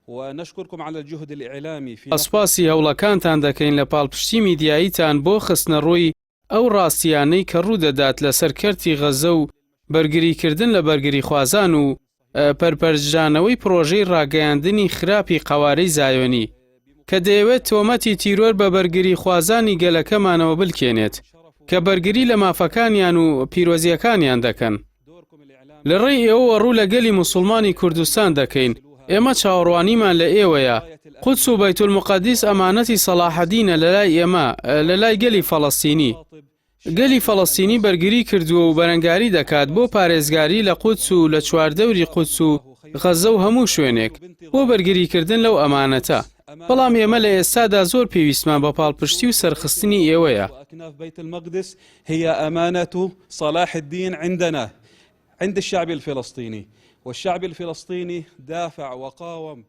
ونشکرکم علی الجهد الاعلامی فی نقل. سوپاسی هەوڵەکانتان دەکەین لە پاڵپشتی میدیاییتان بۆ خستنەڕووی ئەو ڕاستییانەی کە ڕوودەدات لەسەر کەرتی غەززە و بەرگریکردن لە بەرگریخوازان و پەرپەرچدانەوەی پڕۆژەی ڕاگەیاندنی خراپی قەوارەی زایۆنی کە دەیەوێت تۆمەتی تیرۆر بە بەرگریخوازانی گەلەکەمانەوە بلکێنێت کە بەرگری لە مافەکانیان و پیرۆزییەکانیان دەکەن. لە ڕێی ئێوەوە ڕوو لە گەلی موسوڵمانی کوردستان دەکەین، ئێمە چاوەڕوانیمان لە ئێوەیە، قودس و بەیتولموقەدیس ئەمانەتی سەڵاحەدینە لە لای ئێمە، لە لای گەلی فەڵەستینی. گەلی فەڵەستینی بەرگری کردووە و بەرەنگاری دەکات بۆ پارێزگاری لە قودس و لە چواردەوری قودس و غەززە و هەموو شوێنێک، بۆ بەرگریکردن لەو ئەمانەتە. بەڵام ئێمە لە ئێستادا زۆر پێویستمان بە پاڵپشتی و سەرخستنی ئێوەیە. هي أمانة صلاح الدين عندنا عند الشعب الفلسطيني والشعب الفلسطيني دافع وقاوم.